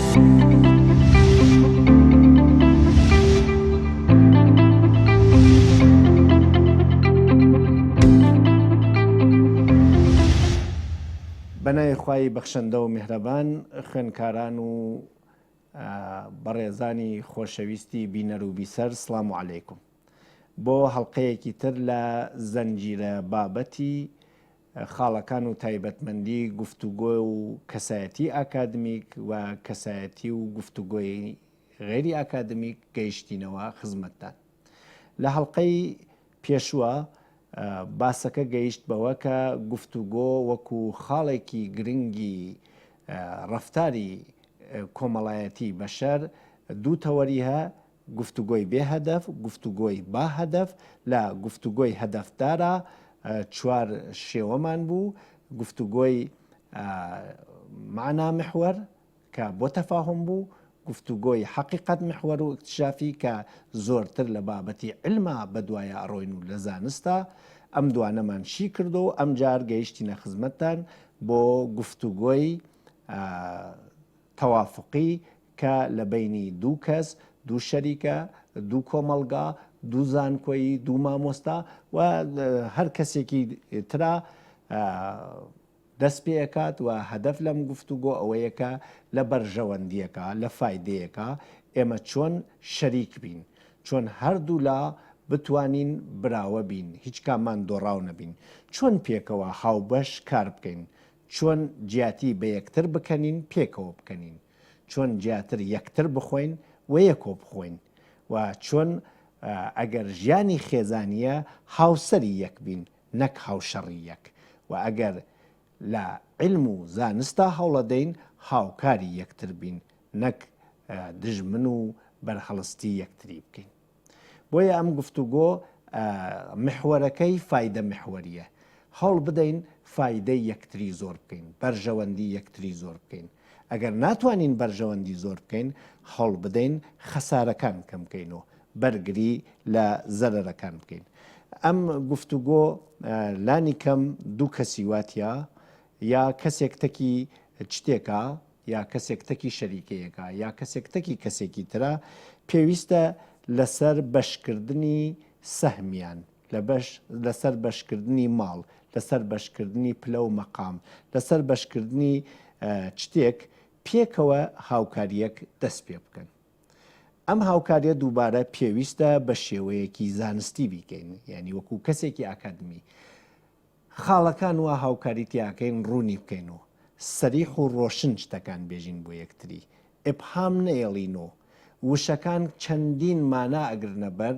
بەناوی خوای بەخشندە و میهرەبان خوێندکاران و بەڕێزانی خۆشەویستی بینەر و بیسەر سڵام و عەلەیکوم بۆ هەڵقەیەکی تر لە زەنجیرە بابەتی خاڵەکان و تایبەتمەندی گفتوگۆ و کەسایەتی ئاکادمیک و کەسایەتی و گفتوگۆی غەیری ئاکادمیک گەیشتینەوە خزمەتتان. لە هەڵقەی پێشووە باسەکە گەیشت بەوە کە گفتوگۆ وەکو خاڵێکی گرنگی ڕەفتاری کۆمەڵایەتی بەشەر دوو تەوەری هە، گفتوگۆی بێ هەدەف، گفتوگۆی با هەدەف، لە گفتوگۆی هەدەفدارا چوار شێوەمان بوو، گفتوگۆی مەعنا محوەر کە بۆ تەفاهوم بوو، گفتوگۆی حەقیقەت محوەر و ئیکتشافی کە زۆرتر لە بابەتی عیلما بەدوایا ئەڕۆین و لە زانستا، ئەم دوانەمان شی کردۆ و ئەمجار گەیشتینە خزمەتتان بۆ گفتوگۆی تەوافقی کە لە بەینی دوو کەس، دوو شەریکە، دوو کۆمەڵگا، دوو زانکۆیی، دوو مامۆستا و هەر کەسێکی ترا دەست پێ ئەکات و هەدەف لەم گفتوگۆ ئەوەیە کە لە بەرژەوەندییەکا، لە فایدەیەکا ئێمە چۆن شەریک بین، چۆن هەردوولا بتوانین براوە بین، هیچ کاممان دۆڕاو نەبین، چۆن پێکەوە هاوبەش کار بکەین، چۆن جیاتی بە یەکتر بکەنین پێکەوە بکەنین، چۆن جیاتر یەکتر بخۆین وەیەکۆ بخۆین و چۆن ئەگەر ژیانی خێزانییە هاوسەری یەک بین نەک هاوشەڕی یەک و ئەگەر لە عیلم و زانستا هەوڵەدەین هاوکاری یەکتر بین نەک دژمن و بەرهەڵستی یەکتری بکەین. بۆیە ئەم گفتوگۆ محوەرەکەی فایدە محوەریە. هەوڵ بدەین فایدەی یەکتری زۆر بکەین، بەرژەوەندی یەکتری زۆر بکەین. ئەگەر ناتوانین بەرژەوەندی زۆر بکەین، هەوڵ بدەین خەسارەکان کەم بکەین و بەرگری لە زەرەرەکان بکەین. ئەم گفتوگۆ لانی کەم دوو کەسی وا تیا، یا کەسێک تەکی چتێکە، یا کەسێک تەکی شەریکەیەکە، یا کەسێک تەکی کەسێکی ترە، پێویستە لەسەر بەشکردنی سەهمیان، لە بەش لەسەر بەشکردنی ماڵ، لەسەر بەشکردنی پلە و مەقام، لەسەر بەشکردنی چتێک پێکەوە هاوکارییەک دەست پێ بکەن. ئەم هاوکاریە دووبارە پێویستە بە شێوەیەکی زانستی بیکەین، یانی وەکو کەسێکی ئاکادمی خاڵەکان وا هاوکاری تیاکەین ڕوونی بکەین و سەریح و ڕۆشن شتەکان بێژین بۆ یەکتری، ئیبهام نەیەڵین و وشەکان چەندین مانا ئەگرنە بەر،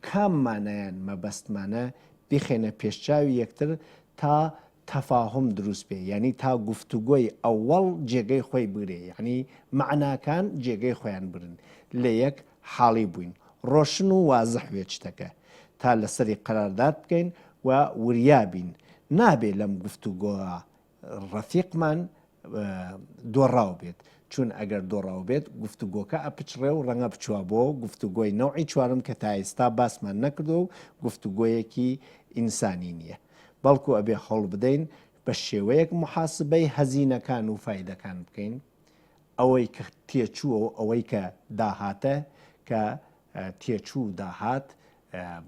کام مانایان مەبەستمانە بیخەینە پێشچاوی یەکتر تا تەفاهوم دروست بێ یانی تا گفتوگۆی ئەوەڵ جێگەی خۆی بگرێ یانی مەعناکان جێگەی خۆیان بگرن لە یەک حاڵی بووین ڕۆشن و وازح بێ چتەکە تا لەسەری قەرارداد بکەین و وریا بین نابێ لەم گفتوگۆە ڕەفیقمان دۆڕاو بێت چون ئەگەر دۆڕاو بێت گفتوگۆکە ئەپچڕێ و ڕەنگە بچوە بۆ گفتوگۆی نەوعی چوارم کە تا ئێستا باسمان نەکردووە و گفتوگۆیەکی ئینسانی نییە بەڵکو ئەبێ هەوڵ بدەین بە شێوەیەک موحاسبەی هەزینەکان و فایدەکان بکەین ئەوەی کە تێچووە و ئەوەی کە داهاتە کە تێچوو و داهات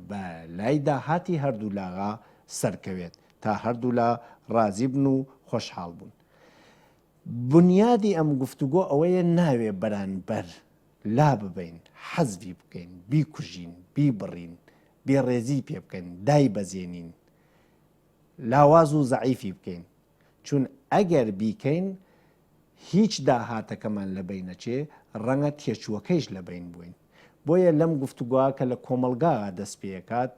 بە لای داهاتی هەردوولاغا سەرکەوێت تا هەردوولا ڕازی بن و خۆشحاڵ بوون. بونیادی ئەم گفتوگۆ ئەوەیە ناوێ بەرانبەر لاببەین، حەزفی بکەین، بیکوژین، بیبڕین، بێڕێزی پێ بکەین، دایبەزێنین، لاواز و زەعیفی بکەین، چون ئەگەر بیکەین هیچ داهاتەکەمان لەبەین ئەچێ، ڕەنگە تێچووەکەیش لەبەین بوەین. بۆیە لەم گفتوگۆ کە لە کۆمەڵگا دەست پێکات،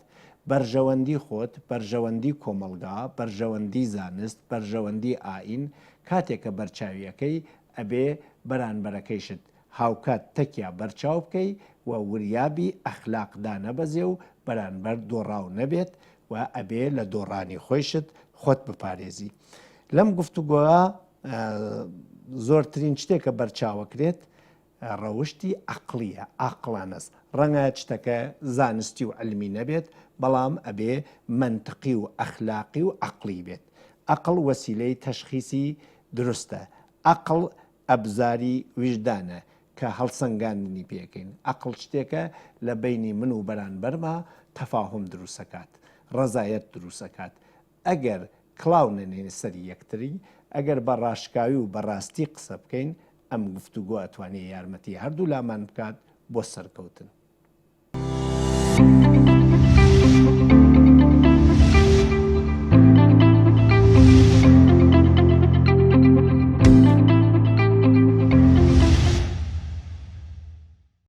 بەرژەوەندی خۆت، بەرژەوەندی کۆمەڵگا، بەرژەوەندی زانست، بەرژەوەندی ئائین، کاتێک کە بەرچاوی ئەکەی، ئەبێ بەرانبەرەکەیشت هاوکات تەکیا بەرچاو بکەی و وریابی ئەخلاق دانەبەزێ و بەرانبەر دۆڕاو نەبێت و ئەبێ لە دۆڕانی خۆیشت خۆت بپارێزی. لەم گفتوگۆە زۆرترین شتێک کە بەرچاوەکرێت ڕەوشتی عەقڵیە، عاقڵانەس. ڕەنگە شتەکە زانستی و عیلمی نەبێت، بەڵام ئەبێ مەنتقی و ئەخلاقی و عەقڵی بێت. عەقڵ وەسیلەی تەشخیسی دروستە. عەقڵ. ئەبزاری ویژدانە کە هەڵسەنگاندنی پێکەین. ئەقڵ شتێکە لە بەینی من و بەرانبەرما تەفاهوم دروست ئەکات، ڕەزایەت دروست ئەکات. ئەگەر کڵاو نەنێینە سەری یەکتری، ئەگەر بە ڕاشکاوی و بە ڕاستی قسە بکەین، ئەم گفتوگۆ ئەتوانێ یارمەتی هەردوولامان بکات بۆ سەرکەوتن.